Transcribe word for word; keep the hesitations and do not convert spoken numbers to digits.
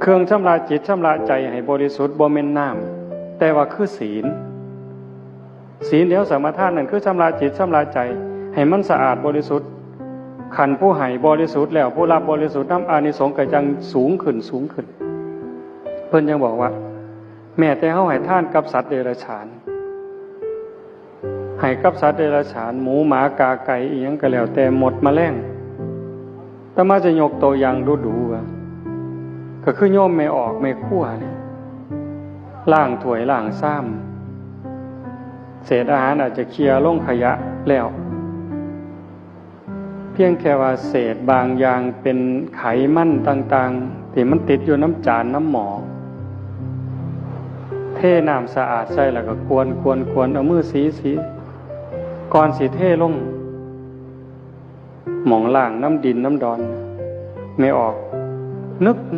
เครื่องชำระจิตชำระใจให้บริสุทธิ์บ่แม่นน้ำ แต่ว่าคือศีล ศีลเดียวสมาทานนั่นคือชำระจิตชำระใจ ให้มันสะอาดบริสุทธิ์ คันผู้ให้บริสุทธิ์แล้ว ผู้รับบริสุทธิ์นำ อานิสงส์ก็จั่งสูงขึ้นสูงขึ้น เพิ่นยังบอกว่า แม้แต่เฮาให้ทานกับสัตว์เดรัจฉาน ให้กับสัตว์เดรัจฉาน หมูหมากาไก่อิหยังก็แล้วแต่ มดแมลง อาตมาจะยกตัวอย่างดูๆ ว่า ก็คือโยมแม่ออกแม่ครัวนี่ ล้างถ้วยล้างชาม เศษอาหารอาจจะเคลียร์ลงขยะแล้ว เพียงแค่ว่าเศษบางอย่างเป็นไขมันต่างๆ ที่มันติดอยู่น้ำจานน้ำหม้อ เทน้ำสะอาดใส่แล้วก็กวนกวนกวน เอามือสีสี ก่อนสิเทลงหม่องล้างน้ำดินน้ำดอน แม่ออก นึกใน